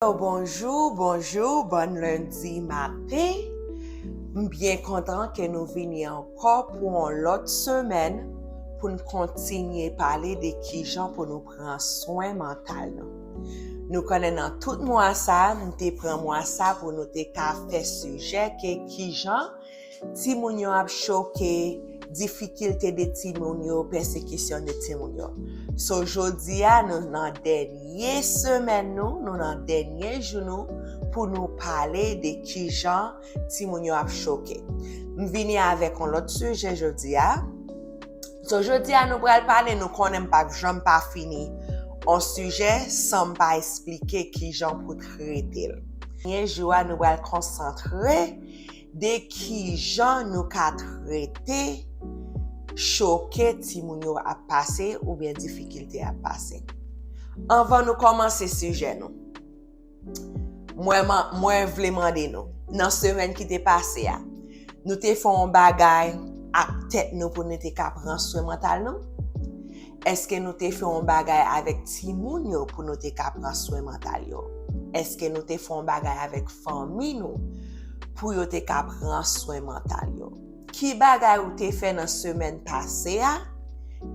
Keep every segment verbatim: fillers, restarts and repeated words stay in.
Bonjou, bonjou, bòn lendi maten. M byen kontan ke nou vini ankò pou yon lòt semèn pou n kontinye pale de kijan pou nou pran swen mantal nou. Nou konnen nan tout mwa sa, m te pran mwa sa pou nou te ka fè sijè ke kijan timoun yo ap choke, difikilte de timoun yo, pèsekisyon de timoun yo. So, jodi a, nou nan dènye semèn nou, nou nan dènye jou nou, pou nou pale de kijan timoun yo ap choke. M vini avèk yon lòt sijè jodi a. So, jodi a, nou pral pale, nou konnen m p ap janm pa fini yon sijè san m pa esplike kijan pou trete l. Dènye jou a, nou pral konsantre de kijan nou ka trete choke timoun yo ap pase oubyen difikilte ap pase. Anvan nou kòmanse sijè nou, mwen, man- mwen vle mande nou, nan semèn ki te pase a, nou te fè yon bagay ak tèt nou pou nou te ka pran swen mantal nou? Èske nou te fè yon bagay avèk timoun yo pou nou te ka pran swen mantal yo? Èske nou te fè yon bagay avèk fanmi nou pou yo te ka pran swen mantal yo? Ki bagay ou te fè nan semèn pase a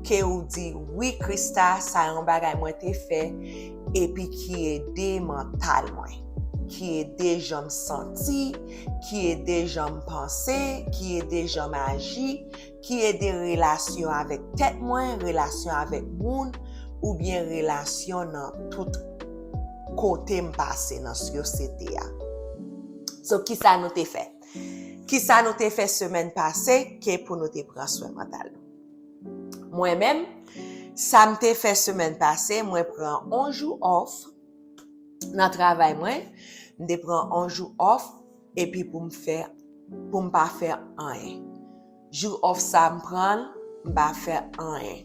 ke ou di, "Wi, Krista, sa yon bagay mwen te fè epi ki ede mantal mwen, ki ede jan m santi, ki ede jan m panse, ki ede jan m aji, ki ede relasyon avèk tèt mwen, relasyon avèk moun, oubyen relasyon nan tout kote m pase nan sosyete a." So, kisa nou te fè? Kisa nou te fè semèn pase ke pou nou te pran swen mantal nou? Mwen menm, sa m te fè semèn pase, mwen pran yon jou off nan travay mwen. M te pran yon jou off epi pou m fè, pou m pa fè anyen. Jou off sa m pran l, m pa fè anyen.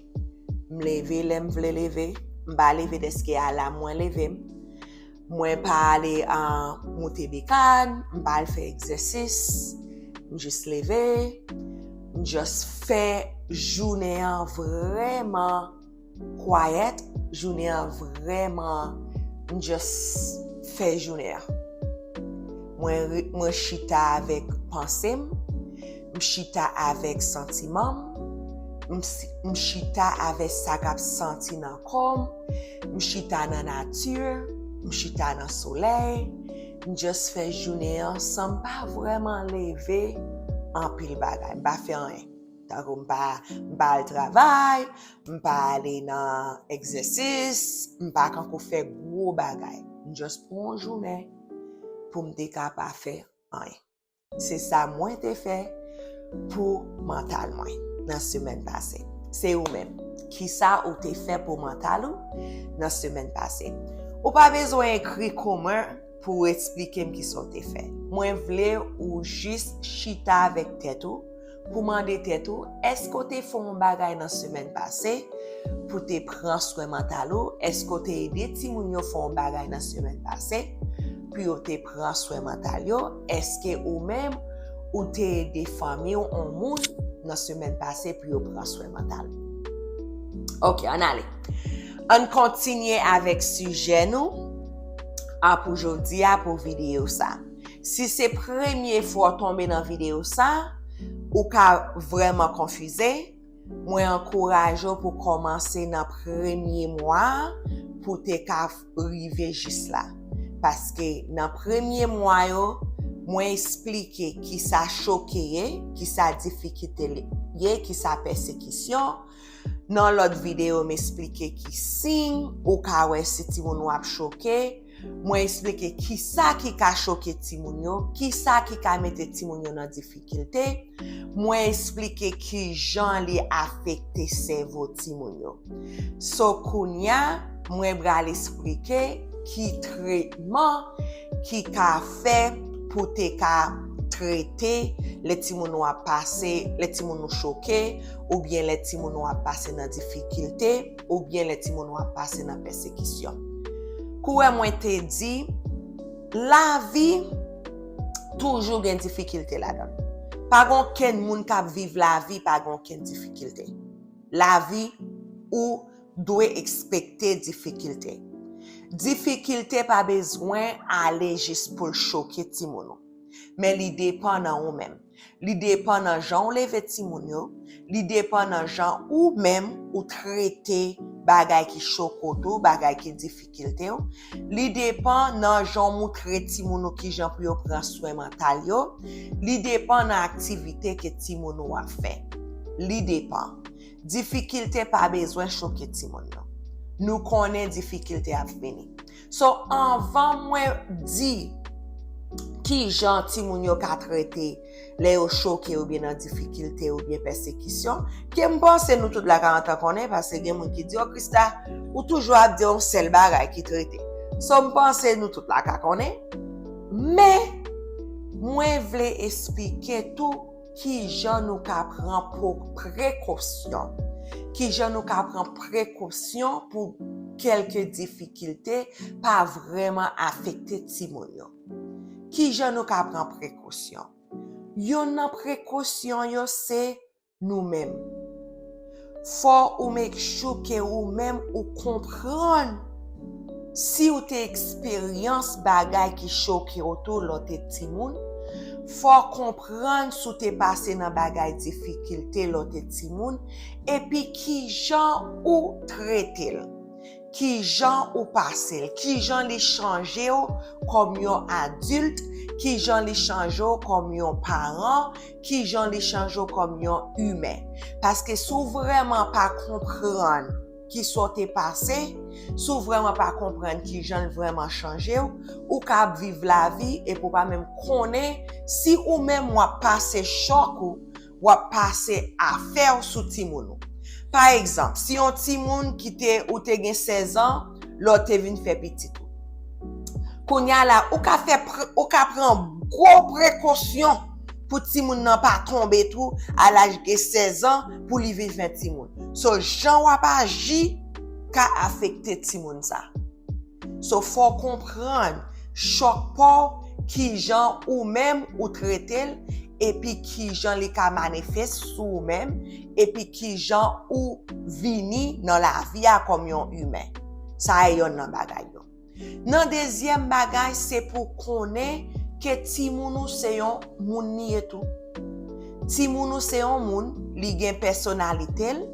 M leve lè m vle leve, m pa leve dèske alam mwen leve m. Mwen pa ale, ah, moute bekàn, m pa al fè egzèsis, m jis leve, m just fè jounen an vrèman quiet, jounen an vrèman, m just fè jounen an. Mwen re- mwen chita avèk panse m, m chita avèk santiman m, m si- m chita avèk sa k ap santi nan kò m, m chita nan nati, m chita nan solèy, m just fè jounen an san m pa vrèman leve anpil bagay, m pa fè anyen. Tankou m pa, m pa al travay, m pa ale nan egzèsis, m pa kankou fè gwo bagay. M just pran yon jounen pou m te ka pa fè anyen. Se sa mwen te fè pou mantal mwen nan semèn pase. Se ou menm. Kisa ou te fè pou mantal ou nan semèn pase? Ou pa bezwen ekri kòmantè pou w eksplike m kisa w te fè. Mwen vle ou jis chita avèk tèt ou pou mande tèt ou, èske w te fè yon bagay nan semèn pase pou te pran swen mantal ou? Èske w te ede timoun yo fè yon bagay nan semèn pase pou yo te pran swen mantal yo? Èske ou menm ou te ede fanmi w, yon moun, nan semèn pase pou yo pran swen mantal? Ok, ann ale. Ann kontinye avèk sijè nou a pou jodi a, pou videyo sa. Si se premye fwa w tonbe nan videyo sa, ou ka vrèman konfize, mwen ankouraje w pou kòmanse nan premye mwa a pou te ka rive jis la. Paske nan premye mwa yo, mwen esplike kisa choke ye, kisa difikilte ye, kisa pèsekisyon. Nan lòt videyo, m esplike ki siy ou ka wè si timoun ou ap choke. Mwen esplike kisa ki ka choke timoun yo, kisa ki ka mete timoun yo nan difikilte. Mwen esplike kijan li afekte sèvo timoun yo. So, kounye a, mwen pral esplike ki tretman ki ka fè pou te ka trete lè timoun ou ap pase, lè timoun ou choke, oubyen lè timoun ou ap pase nan difikilte, oubyen lè timoun ou ap pase nan pèsekisyon. Kou wè mwen te di, lavi toujou gen difikilte ladan l. Pa gen okenn moun k ap viv lavi pa gen okenn difikilte. Lavi, ou dwe ekspekte difikilte. Difikilte pa bezwen ale jis pou l choke timoun ou. Men li depann nan ou menm. Li depann nan jan w leve timoun yo. Li depann nan jan ou menm ou trete bagay ki choke w tou, bagay ki difikilte w. Li depann nan jan w moutre timoun ou kijan pou yo pran swen mantal yo. Li depann nan aktivite ke timoun ou ap fè. Li depann. Difikilte pa bezwen choke timoun yo. Nou konnen difikilte ap vini. So, anvan mwen di kijan timoun yo ka trete lè yo choke oubyen nan difikilte oubyen pèsekisyon, ke m panse nou tout la ka antan konnen, paske gen moun ki di, "O Krista, ou toujou ap di yon sèl bagay ki trete." So, m panse nou tout la ka konnen. Men, mwen vle esplike tou kijan nou ka pran po-, prekosyon. Kijan nou ka pran prekosyon pou kèlke difikilte pa vrèman afekte timoun yo. Kijan nou ka pran prekosyon? Youn nan prekosyon yo se nou menm. Fò ou make sure ke ou menm ou konprann si w te eksperyans bagay ki choke w tou lè w te timoun. Fò w konprann si w te pase nan bagay difikilte lè w te timoun. Epi kijan ou trete l. Kijan ou pase l. Kijan li chanje w kòm yon adilt. Kijan li chanje w kòm yon paran. Kijan li chanje w kòm yon imen. Paske si w vrèman pa konprann kisa w te pase, si w vrèman pa konprann kijan l vrèman chanje w, ou ka ap viv lavi epi w pa menm konnen si ou menm w ap pase chòk ou, w ap pase afè w sou timoun ou. Pa egzanp, si yon timoun ki te, ou te gen sèz an, lè w te vin fè pitit ou. Kounye a la, ou ka fè pre-, ou ka pran gwo prekosyon pou timoun nan pa tonbe tou a laj de sèz an pou li vin fè timoun. So, jan w ap aji ka afekte timoun sa. So, fò w konprann chòk pa w, kijan ou menm ou trete l, epi kijan li ka manifest sou ou menm, epi kijan ou vini nan lavi a kòm yon imen. Sa e yonn nan bagay yo. Nan dezyèm bagay, se pou konnen ke timoun ou se yon moun li ye tou. Timoun ou se yon moun, li gen pèsonalite l,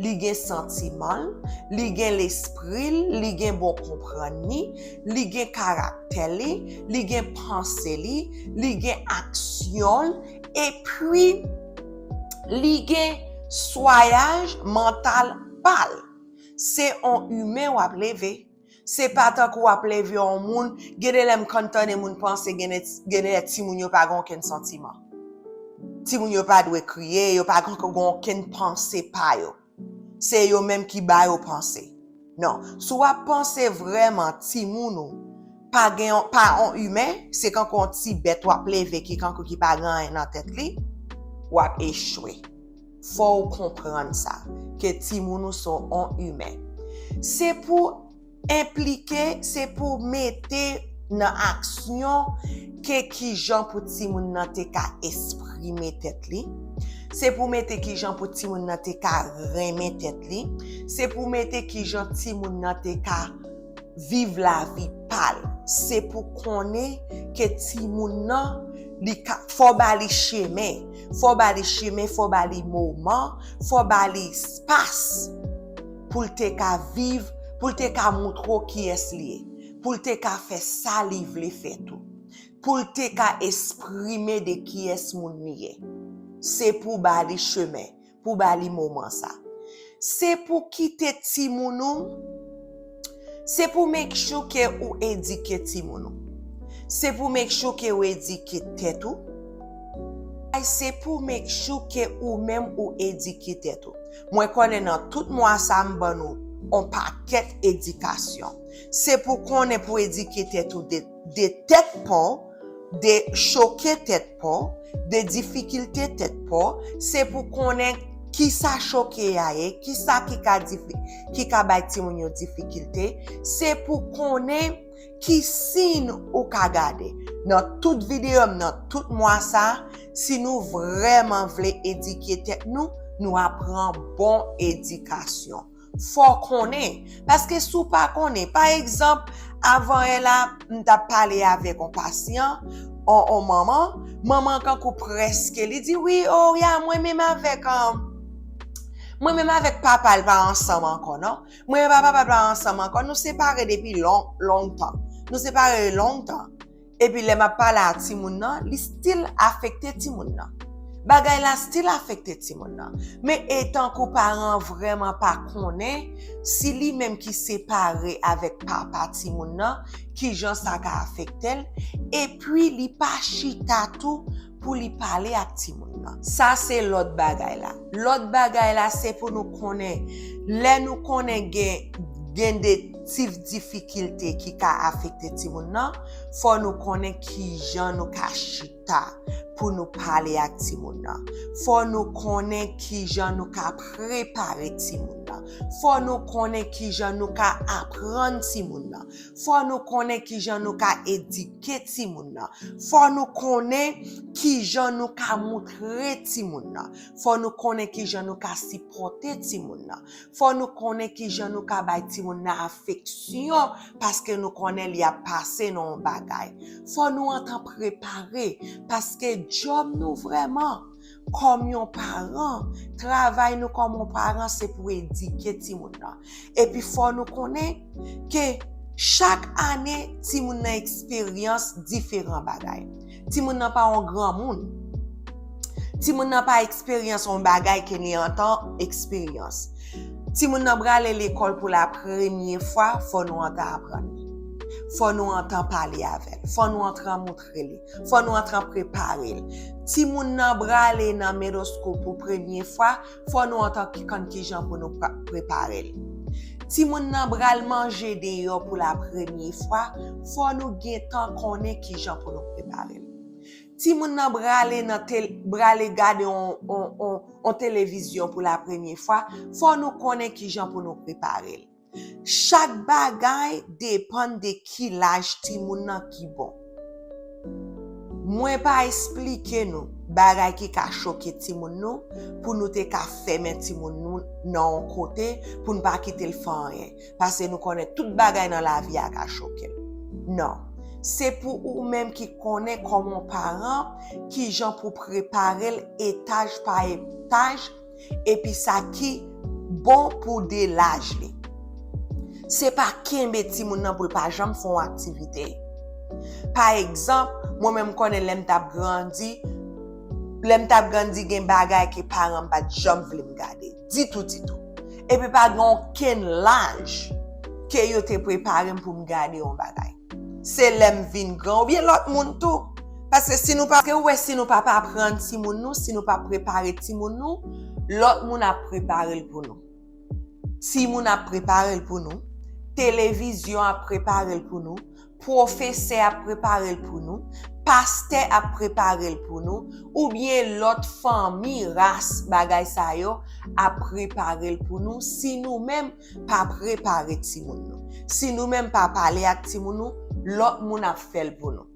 li gen santiman l, li gen lespri l, li gen bon konprann li, li gen karaktè li, li gen panse li, li gen aksyon l, epi li gen swayaj mantal pa l. Se yon imen w ap leve. Se pa tankou w ap leve yon moun, gen de lè m konn tande moun panse gen de, gen de lè timoun yo pa gen okenn santiman. Timoun yo pa dwe kriye, yo pa gen, gen okenn panse pa yo. Se yo menm ki ba yo panse. Non, si w ap panse vrèman timoun ou pa gen yon, pa yon imen, se kankou yon ti bèt w ap leve ki kankou ki pa gen anyen nan tèt li, w ap echwe. Fò w konprann sa, ke timoun ou se yon imen. Se pou enplike, se pou mete nan aksyon ke kijan pou timoun nan te ka esprime tèt li. Se pou mete kijan pou timoun nan te ka renmen tèt li. Se pou mete kijan timoun nan te ka viv lavi pa l. Se pou konnen ke timoun nan, li ka, fò ba li chemen, fò ba li chemen, fò ba li moman, fò ba li espas pou l te ka viv, pou l te ka moutre w kiyès li ye, pou l te ka fè sa li vle fè tou, pou l te ka esprime de kiyès moun li ye. Se pou ba li chemen, pou ba li moman sa. Se pou kite timoun ou, se pou make sure ke ou edike timoun ou. Se pou make sure ke ou edike tèt ou. Ay, se pou make sure ke ou menm ou edike tèt ou. Mwen konnen nan tout mwa sa m ban nou on pakèt edikasyon. Se pou konnen pou edike tèt ou de, de tèt pa w, de choke tèt pa w, de difikilte tèt pa w, se pou konnen kisa choke a ye, kisa ki ka difi-, ki ka bay timoun yo difikilte, se pou konnen ki siy ou ka gade. Nan tout videyo m, nan tout mwa sa, si nou vrèman vle edike tèt nou, nou ap pran bon edikasyon. Fò w konnen. Paske si w pa konnen, pa egzanp, avan yè la, m t ap pale avèk yon pasyan, yon, yon manman, manman an kankou prèske, li di, "Wi, o ya, mwen menm avèk, um, mwen menm avèk papa l pa ansanm ankò, non. Mwen menm papa l pa ansanm ankò. Nou separe depi lon, lontan. Nou separe lontan." Epi lè m ap pale a timoun nan, li still afekte timoun nan. Bagay la still afekte timoun nan. Men e tankou paran an vrèman pa konnen si li menm ki separe avèk papa timoun nan, kijan sa ka afekte l, epi li pa chita tou pou li pale ak timoun nan. Sa se lòt bagay la. Lòt bagay la se pou nou konnen, lè nou konnen gen, gen de ti difikilte ki ka afekte timoun nan, fò nou konnen kijan nou ka chita pou nou pale ak timoun nan. Fò nou konnen kijan nou ka prepare timoun nan. Fò nou konnen kijan nou ka aprann timoun nan. Fò nou konnen kijan nou ka edike timoun nan. Fò nou konnen kijan nou ka moutre timoun nan. Fò nou konnen kijan nou ka sipòte timoun nan. Fò nou konnen kijan nou ka bay timoun nan afeksyon, paske nou konnen li ap pase nan yon bagay. Fò nou antan prepare, paske djòb nou vrèman, kòm yon paran, travay nou kòm yon paran, se pou edike timoun nan. Epi fò nou konnen ke chak ane, timoun nan eksperyans diferan bagay. Timoun nan pa yon granmoun. Timoun nan pa eksperyans yon bagay ke li antan eksperyans. Timoun nan prale lekòl pou la premye fwa, fò nou antan aprann li. Fò nou antan pale avè l. Fò nou antan moutre li. Fò nou antan prepare l. Timoun nan prale nan middle school pou premye fwa, fò nou antan ki konn kijan pou nou pra-, prepare l. Timoun nan pral manje deyò pou la premye fwa, fò nou gentan konnen kijan pou nou prepare l. Timoun nan prale nan tel-, prale gade on, on, on, on televizyon pou la premye fwa, fò nou konnen kijan pou nou prepare l. Chak bagay depann de ki laj timoun nan ki bon. Mwen pa esplike nou bagay ki ka choke timoun nou pou nou te ka fèmen timoun nou nan yon kote pou n pa kite l fè anyen. Paske nou konnen tout bagay nan lavi a ka choke l. Non. Se pou ou menm ki konnen kòm yon paran kijan pou prepare l etaj pa etaj epi sa ki bon pou de laj li. Se pa kenbe timoun nan pou l pa janm fè yon aktivite. Pa egzanp, mwen menm m konnen lè m t ap grandi, lè m t ap grandi gen bagay ke paran m pa t janm vle m gade. Ditou, ditou. Epi pa gen okenn laj ke yo te prepare m pou m gade yon bagay. Se lè m vin gran oubyen lòt moun tou. Paske si nou pa, ke ou wè si nou pa, pa aprann timoun nou, si nou pa prepare timoun nou, lòt moun ap prepare l pou nou. Timoun ap prepare l pou nou. Televizyon ap prepare l pou nou. Pwofesè ap prepare l pou nou. Pastè ap prepare l pou nou. Oubyen lòt fanmi, ras, bagay sa yo ap prepare l pou nou. Si nou menm pa prepare timoun nou. Si nou menm pa pale ak timoun nou, lòt moun ap fè l pou nou.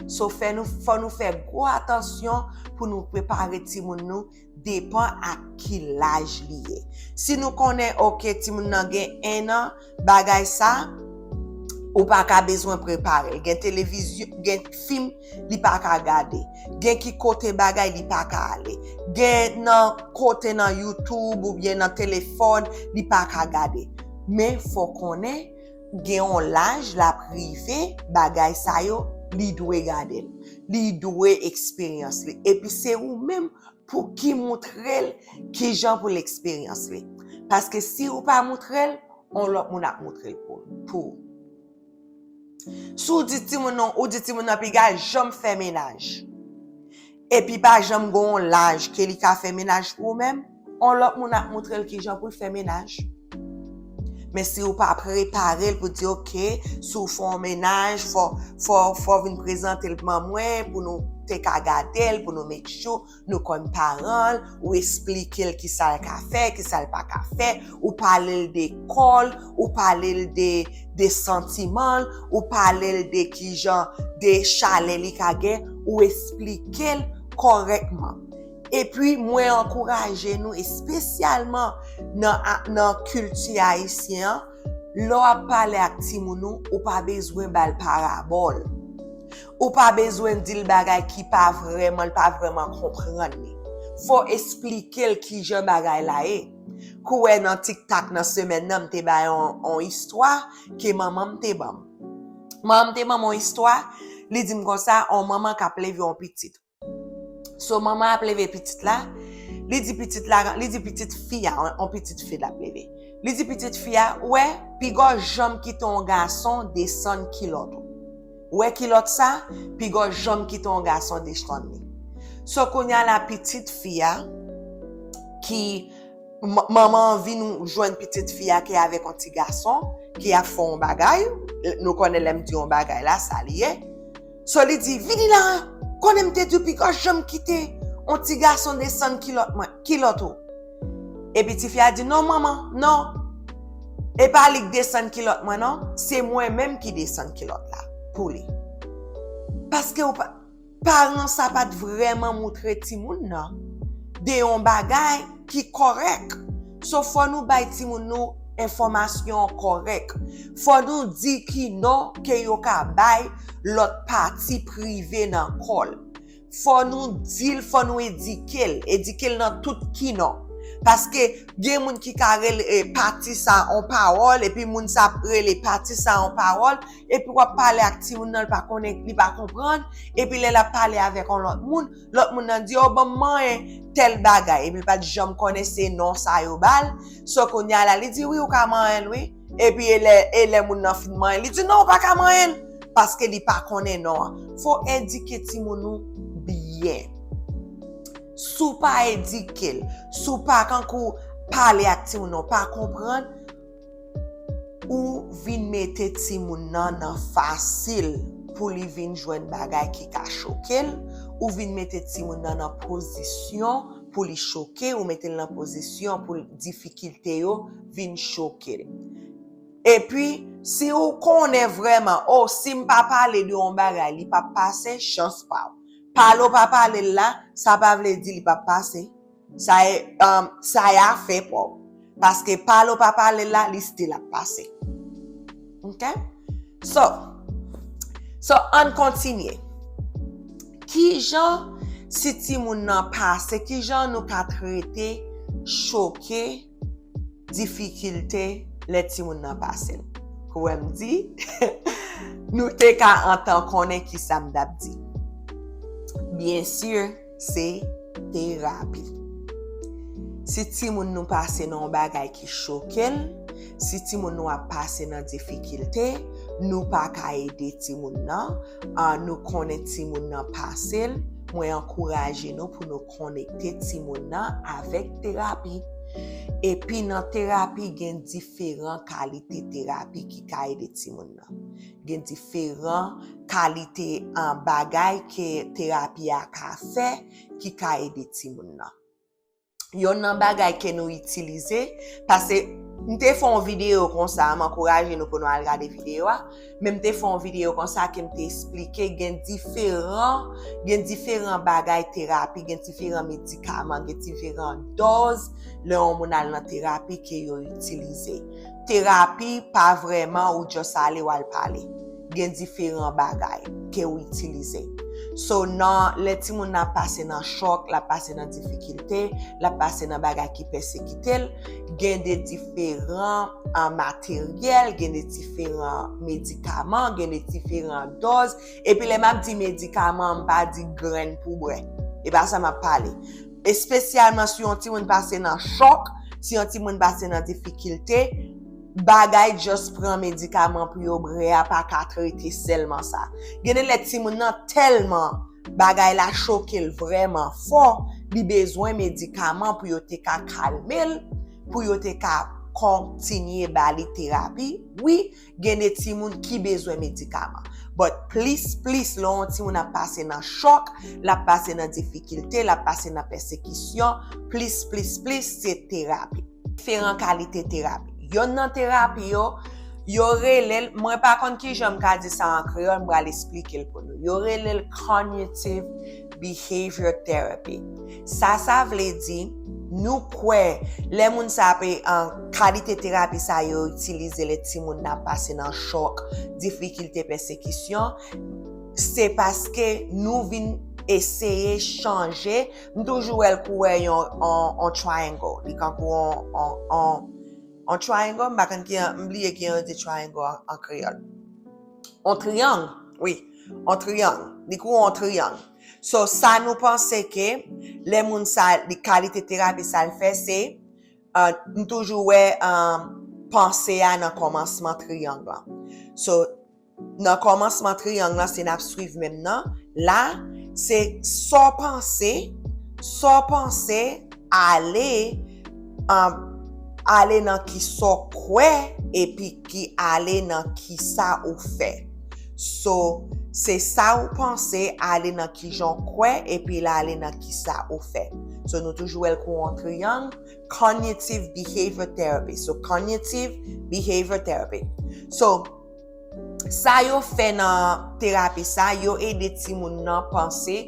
So, fè nou, fò nou fè gwo atansyon pou nou prepare timoun nou, depan ak ki laj li ye. Si nou konnen, oke, timoun nan gen en an, bagay sa, ou pa ka bezwen prepare l. Gen televizyon, gen fim, li pa ka gade. Gen ki kote bagay, li pa ka ale. Gen nan kote nan YouTube oubyen nan telefòn, li pa ka gade. Men fò konnen, gen yon laj l ap rive, bagay sa yo, li dwe gade l. Li dwe eksperyans li. Epi se ou menm pou ki moutre l kijan pou l eksperyans li. Paske si ou pa moutre l, yon lòt moun ap moutre l pou, pou ou. Si w di timoun nan, ou di timoun nan piga janm fè menaj. Epi pa janm gen yon laj ke li ka fè menaj pou ou menm, yon lòt moun ap moutre l kijan pou l fè menaj. Men si ou pa prepare l pou di, oke, si w fè yon menaj, fò, fò, fò w vin prezante l ban mwen pou nou te ka gade l, pou nou make sure nou konn paran l, ou eksplike l kisa l ka fè, kisa l pa ka fè, ou pale l de kò l, ou pale l de, de santiman l, ou pale l de kijan, de chalè li ka gen, ou eksplike l kòrèkman. Epi mwen ankouraje nou, espesyalman nan, nan kilti ayisyen an, lè w ap pale ak timoun ou, ou pa bezwen ba l parabòl. Ou pa bezwen di l bagay ki pa vrèman, l pa vrèman konprann li. Fò w esplike l kijan bagay la ye. Kou w wè nan TikTok nan semèn nan, m te bay yon, yon istwa ke manman m te ban m. Manman m te ban m yon istwa, li di m konsa, yon manman k ap leve yon pitit. So, manman ap leve pitit la, li di pitit la, li di pitit fi a, yon, yon pitit fi l ap leve. Li di pitit fi a, ou wè, piga w janm kite yon gason desann kilòt ou. Ou wè kilòt sa, piga w janm kite yon gason desann li. So, kounye a la, pitit fi a, ki, m-, manman an vin jwenn pitit fi a ki avèk yon ti gason, ki ap fè yon bagay, nou konnen lè m di yon bagay la, sa li ye. So, li di, vini la, konnen m te di w piga w janm kite yon ti gason desann kilòt mwen, kilòt ou. Epi tifi a di, non, manman, non. E pa li k desann kilòt mwen, non. Se mwen menm ki desann kilòt la pou li. Paske ou pa, paran sa pa t vrèman moutre timoun nan de yon bagay ki kòrèk. So, fò nou bay timoun nou enfòmasyon kòrèk. Fò nou di ki non ke yo ka bay lòt pati prive nan kò l. Fò nou di l, fò nou edike l, edike l nan tout ki non. Paske gen moun ki ka rele, eh, pati sa on pawòl, epi moun sa ap rele pati sa on pawòl, epi w ap pale ak timoun nan, l pa konnen, li pa konprann, epi lè l ap pale avèk on lòt moun, lòt moun nan di, o, ban m manyen tèl bagay, epi l pa t janm konnen se non sa yo ba l. So, kounye a la, li di, wi, ou ka manyen l, wi. Epi e lè, e lè moun nan fin manyen, li di, non, ou pa ka manyen l, paske li pa konnen non an. Fò w edike timoun ou byen. Si w pa edike l, si w pa kankou pale ak timoun nan, w pa konprann, ou vin mete timoun nan nan fasil pou li vin jwenn bagay ki ka choke l, ou vin mete timoun nan nan pozisyon pou li choke, ou mete l nan pozisyon pou l, difikilte yo vin choke l. Epi, si ou konnen vrèman, o, si m pa pale de yon bagay, li p ap pase, chans pa w. Pale w pa pale l la, sa pa vle di li p ap pase. Sa e, um, sa e afè pa w. Paske pale w pa pale l la, li still ap pase. Ok? So, so, ann kontinye. Kijan si timoun nan pase, kijan nou ka trete choke, difikilte lè timoun nan pase l? Kou wè m di, nou te ka antan konnen ki sa m t ap di. Byen si, se terapi. Si timoun nou pase nan yon bagay ki choke l, si timoun nou ap pase nan difikilte, nou pa ka ede timoun nan, a, nou konnen timoun nan pase l, mwen ankouraje nou pou nou konekte timoun nan avèk terapi. Epi nan terapi, gen diferan kalite terapi ki ka ede timoun nan. Gen diferan kalite, a, bagay ke terapi a ka fè ki ka ede timoun nan. Yonn nan bagay ke nou itilize, paske m te fè yon videyo konsa, m ankouraje nou pou nou al gade videyo a, men m te fè yon videyo konsa ke m te esplike gen diferan, gen diferan bagay terapi, gen diferan medikaman, gen diferan dòz lè yon moun al nan terapi ke yo itilize. Terapi pa vrèman ou just ale w al pale. Gen diferan bagay ke w itilize. So, nan, lè timoun nan ap pase nan chòk, l ap pase nan difikilte, l ap pase nan bagay ki pèsekite l, gen de diferan, a, materyèl, gen de diferan medikaman, gen de diferan dòz. Epi lè m ap di medikaman, m pa di grenn pou bwè. E pa sa m ap pale. Espesyalman si yon timoun pase nan chòk, si yon timoun pase nan difikilte, bagay just pran medikaman pou yo bwè a pa ka trete sèlman sa. Gen de lè timoun nan tèlman bagay la choke l vrèman fò, li bezwen medikaman pou yo te ka kalme l, pou yo te ka kontinye ba li terapi. Wi, gen de timoun ki bezwen medikaman. But plis, plis, lè yon timoun ap pase nan chòk, l ap pase nan difikilte, l ap pase nan pèsekisyon, plis, plis, plis, se terapi. Diferan kalite terapi. Yonn nan terapi yo, Yo rele l, mwen pa konn kijan m ka di sa an kreyòl, m pral esplike l pou nou. Yo rele l cognitive behavior therapy. Sa sa vle di, nou kwè lè moun sa ap, an, kalite terapi sa yo itilize lè timoun nan ap pase nan chòk, difikilte, pèsekisyon, se paske nou vin eseye chanje. M toujou wè l kou wè yon, yon, yon triangle. Li kankou yon, yon, yon, yon triangle, m pa konn ki, m bliye ki yo di triangle an, an kreyòl. Yon triyang, wi. Yon triyang. Li kou yon triyang. So, sa nou panse ke lè moun sa, li kalite terapi sa l fè, se, uh, m toujou wè, um, panse a nan kòmansman triyang lan. So, nan kòmansman triyang lan, se n ap swiv menm nan. La, se sa w panse, sa w panse, ale, um, ale nan ki sa w kwè, epi ki ale nan ki sa ou fè. So, se sa ou panse, ale nan ki jan w kwè, epi l ale nan ki sa ou fè. So, nou toujou wè l kou yon triyang, cognitive behavior therapy. So, cognitive behavior therapy. So, sa yo fè nan terapi sa, yo ede timoun nan panse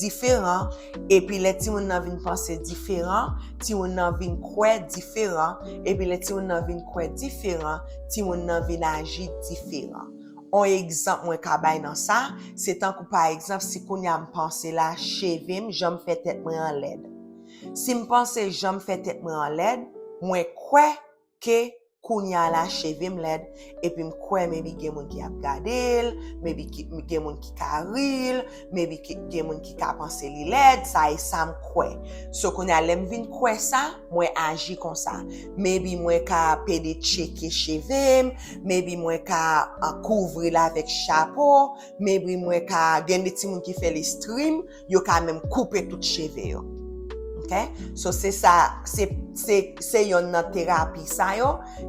diferan, epi lè timoun nan vin panse diferan, timoun nan vin kwè diferan, epi lè timoun nan vin kwè diferan, timoun nan vin aji diferan. On egzanp mwen ka bay nan sa, se tankou pa egzanp, si kounye a m panse la, cheve m, jan m fè tèt mwen an lèd. Si m panse jan m fè tèt mwen an lèd, mwen kwè ke kounye a la cheve m lèd, epi m kwè maybe gen moun ki ap gade l, maybe ki, gen moun ki ka ri l, maybe ki, gen moun ki ka panse li lèd, sa e sa m kwè. So kounye a lè m vin kwè sa, mwen aji konsa. Maybe mwen ka pede tcheke cheve m, maybe mwen ka, ah, kouvri l avèk chapo, maybe mwen ka, gen de timoun ki fè l extreme, yo ka menm koupe tout cheve yo. Ok? So, se sa, se, se, se yonn nan terapi sa yo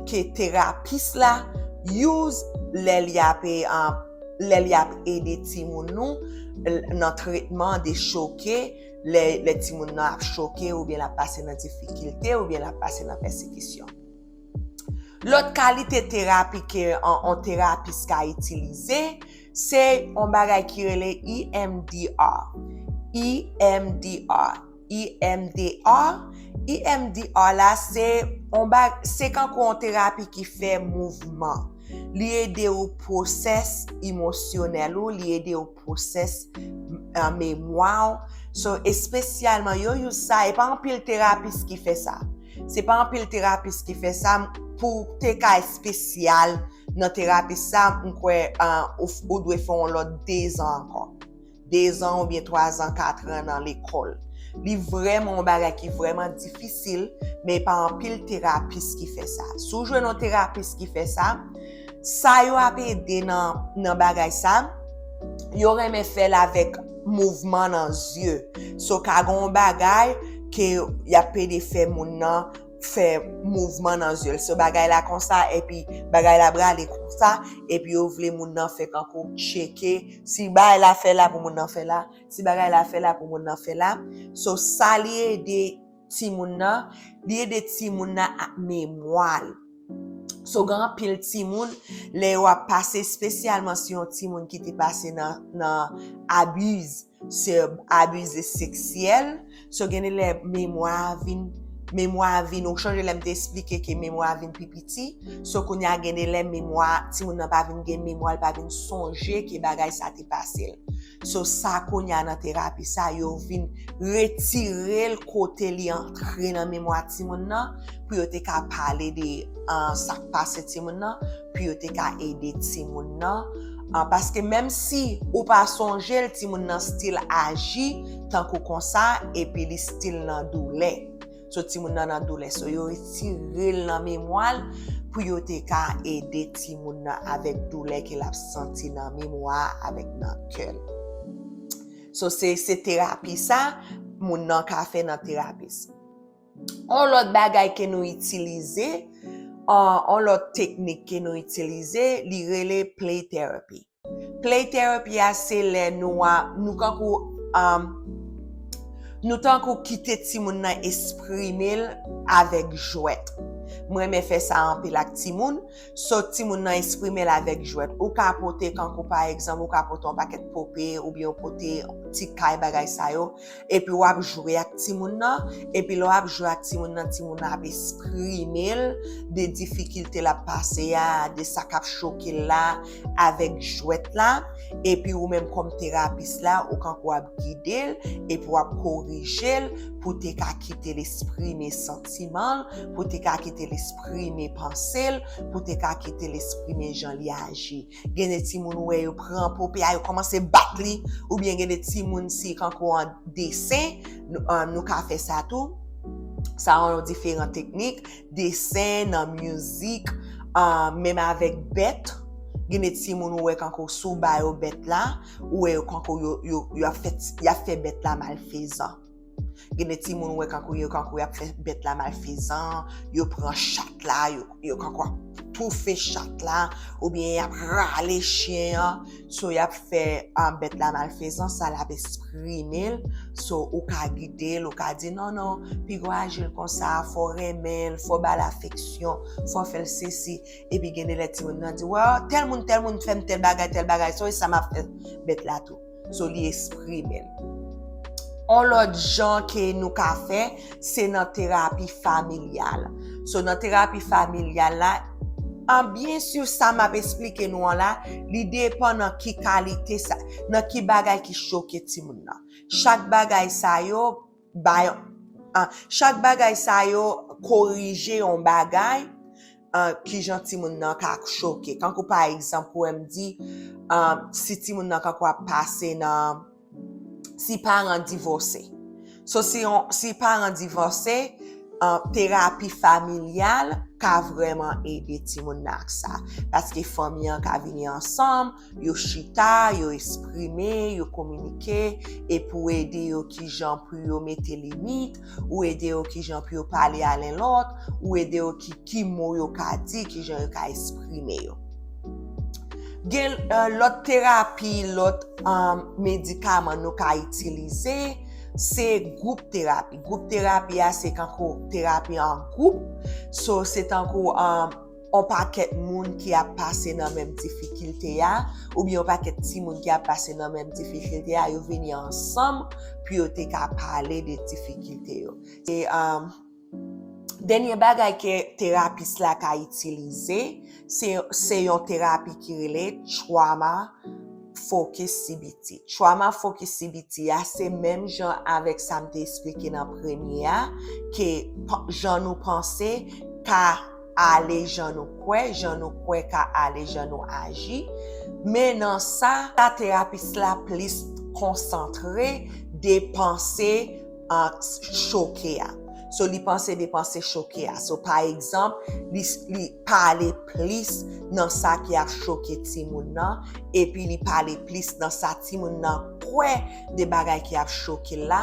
ke terapis la use lè li ap, eh, lè li ap ede timoun nou l-, nan tretman de choke, lè, lè timoun nan ap choke oubyen l ap pase nan difikilte oubyen l ap pase nan pèsekisyon. Lòt kalite terapi ke on, on terapis ka itilize, se on bagay ki rele E M D R. E M D R. E M D R. E M D R la, se on ba-, se kankou on terapi ki fè mouvman. Li ede ou pwosès emosyonèl ou, li ede ou pwosès, uh, memwa w. So, espesyalman, yo use sa, e pa anpil terapis ki fè sa. Se pa anpil terapis ki fè sa, pou w te ka espesyal nan terapi sa, m kwè, uh, ou, ou dwe fè yon lòt dezan ankò. Dezan oubyen twazan, katran nan lekòl. Li vrèman yon bagay ki vrèman difisil, men e pa anpil terapis ki fè sa. Si w jwenn yon terapis ki fè sa, sa yo ap ede nan, nan bagay sa, yo renmen fè l avèk mouvman nan zye. So, ka gen yon bagay ke y ap ede fè moun nan fè mouvman nan zye l. So, bagay la konsa, epi bagay la prale konsa, epi yo vle moun nan fè kankou tcheke. Si bagay la fè la pou moun nan fè la, si bagay la fè la pou moun nan fè la. So, sa li ede timoun nan, li ede timoun nan ak memwa l. So, gen anpil timoun, lè yo ap pase, espesyalman si yon timoun ki te pase nan, nan abiz, se abize seksyèl. So, gen de lè memwa a vin, memwa a vin, ou chonje lè m te esplike ke memwa a vin pi piti. So, kounye a gen de lè memwa, timoun nan pa vin gen memwa, li pa vin sonje ke bagay sa te pase l. So, sa kounye a nan terapi sa, yo vin retire l kote li antre nan memwa timoun nan, pou yo te ka pale de, ah, sa k pase timoun nan, pou yo te ka ede timoun nan. Ah, paske menm si ou pa sonje l, timoun nan still aji tankou konsa, epi li still nan doulè. So, timoun nan nan doulè. So, yo retire l nan memwa l pou yo te ka ede timoun nan avèk doulè ke l ap santi nan memwa a avèk nan kè l. So, se, se terapi sa, moun nan ka fè nan terapis. On lòt bagay ke nou itilize, on, on lòt teknik ke nou itilize, li rele play therapy. Play therapy a, se lè nou a, nou kankou, um, nou tankou kite timoun nan esprime l avèk jwèt. Mwen renmen fè sa anpil ak timoun. So, timoun nan eksprime l avèk jwèt. Ou ka pote kankou, pa egzanp, ou ka pote yon pakèt pope oubyen ou pote ti kay, bagay sa yo, epi w ap jwe ak timoun nan, epi lè w ap jwe ak timoun nan, timoun nan ap eksprime l de difikilte l ap pase a, de sa k ap choke l la, avèk jwèt la, epi ou menm kòm terapis la, ou kankou ap gide l, epi w ap korije l pou te ka kite l eksprime santiman l, pou te ka kite l eksprime panse l, pou te ka kite l eksprime jan li aji. Gen de timoun ou wè yo pran pope a, yo kòmanse bat li, oubyen gen de timoun si kankou an desen, nou, ah, nou ka fè sa tou. Sa yon diferan teknik, desen, nan mizik, ah, menm avèk bèt. Gen de timoun ou wè kankou si w ba yo bèt la, ou wè yo kankou yo, yo, yo ap fè, y ap fè bèt la malfezan. Gen de timoun ou wè kankou yo, kankou y ap fè bèt la malfezan, yo pran chat la, yo, yo kankou ap toufe chat la, oubyen y ap rale chen an. So, y ap fè, ah, bèt la malfezan, sa l ap eksprime l. So, ou ka gide l, ou ka di, "Non, non, piga w aji l konsa, fò w renmen l, fò w ba l afeksyon, fò w fè l sesi." Epi gen de lè timoun nan di, "Wè, tèl moun, tèl moun fè m tèl bagay, tèl bagay, so, e sa m ap fè bèt la tou." So, li eksprime l. On lòt jan ke nou ka fè, se nan terapi familyal. So, nan terapi familyal la, an, byen si sa m ap eksplike nou an la, li depann nan ki kalite sa, nan ki bagay ki choke timoun nan. Chak bagay sa yo bay, ah, chak bagay sa yo korije yon bagay, ah, kijan timoun nan ka choke. Kankou pa egzanp, ou wè m di, ah, si timoun nan kankou ap pase nan, si paran divòse. So, si yon, si paran divòse, ah, terapi familyal ka vrèman ede timoun nan ak sa. Paske fanmi an ka vini ansanm, yo chita, yo eksprime, yo kominike, epi w ede yo kijan pou yo mete limit, ou ede yo kijan pou yo pale a len lòt, ou ede yo ki, ki mo yo ka di, kijan yo ka eksprime yo. Gen, eh, lòt terapi, lòt, um, medikaman nou ka itilize, se gwoup terapi. Gwoup terapi a, se kankou terapi an gwoup. So, se tankou, um, on pakèt moun ki ap pase nan menm difikilte a, oubyen on pakèt timoun ki ap pase nan menm difikilte a, yo vini ansanm pou yo te ka pale de difikilte yo. E, um, dènye bagay ke terapis la ka itilize, se, se yon terapi ki rele trauma focus C B T. Trauma focus C B T a, se menm jan avèk sa m te eksplike nan premye a, ke pa, jan nou panse ka ale jan nou kwè, jan nou kwè ka ale jan nou aji. Men nan sa, sa terapis la plis konsantre de panse, ah, choke a. So, li panse de panse choke a. So, pa egzanp, li, li pale plis nan sa ki ap choke timoun nan, epi li pale plis nan sa timoun nan kwè de bagay ki ap choke l la,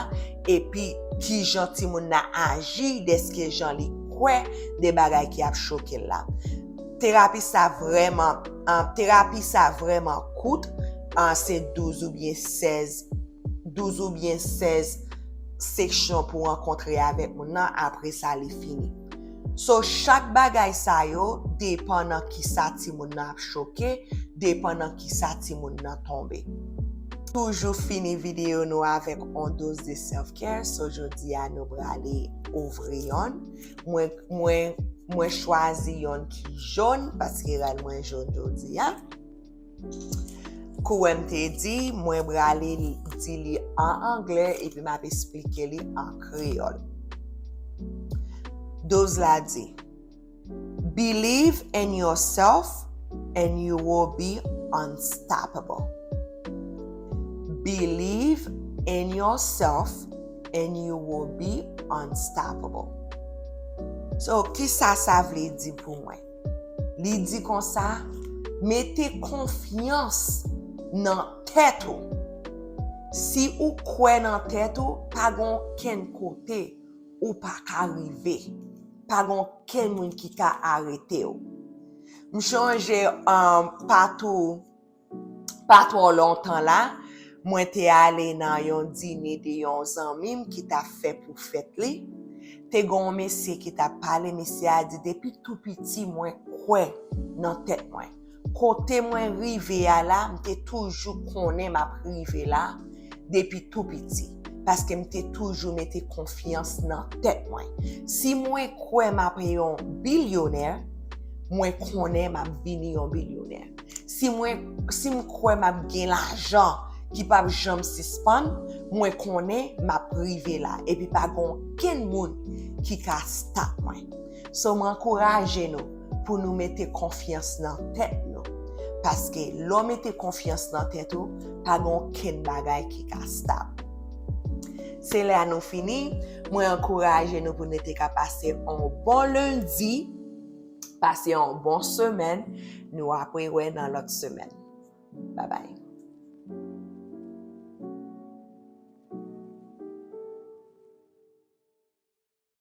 epi kijan timoun nan aji dèske jan li kwè de bagay ki ap choke l la. Terapi sa vrèman, ah, terapi sa vrèman kout, ah, se douz oubyen sèz, douz oubyen sèz seksyon pou rankontre avèk moun nan, apre sa li fini. So, chak bagay sa yo depann nan kisa timoun nan ap choke, depann nan kisa timoun nan tonbe. Toujou fini videyo nou avèk on doz de self-care. So, jodi a nou prale ouvri yonn. Mwen, mwen, mwen chwazi yonn ki jòn, paske rad mwen jòn jodi a. Kouwè m te di, mwen prale di li an anglè, epi m ap eksplike li an kreyòl. Doz la di, "Believe in yourself and you will be unstoppable." Believe in yourself and you will be unstoppable. So, kisa sa vle di pou mwen? Li di konsa, mete konfyans nan tèt ou. Si ou kwè nan tèt ou, pa gen okenn kote ou pa ka rive. Pa gen okenn moun ki ka arete w. M chonje, um, pa tou, pa twò lontan la, mwen te ale nan yon dine de yon zanmi m ki t ap fè pou fèt li. Te gen yon mesye ki t ap pale, mesye a di, depi tou piti, mwen kwè nan tèt mwen. Kote mwen rive a la, m te toujou konnen m ap rive la depi tou piti. Paske m te toujou mete konfyans nan tèt mwen. Si mwen kwè m ap yon bilyonè, mwen konnen m ap vini yon bilyonè. Si mwen, si m kwè m ap gen lajan ki p ap janm sispann, mwen konnen m ap rive la. Epi pa gen okenn moun ki ka stop mwen. So, mwen ankouraje nou pou nou mete konfyans nan tèt nou. Paske lè w mete konfyans nan tèt ou, pa gen okenn bagay ki ka stop. Se lè a nou fini, mwen ankouraje nou pou nou te ka pase yon bon lendi, pase yon bon semèn, nou ap rewè nan lòt semèn. Babay.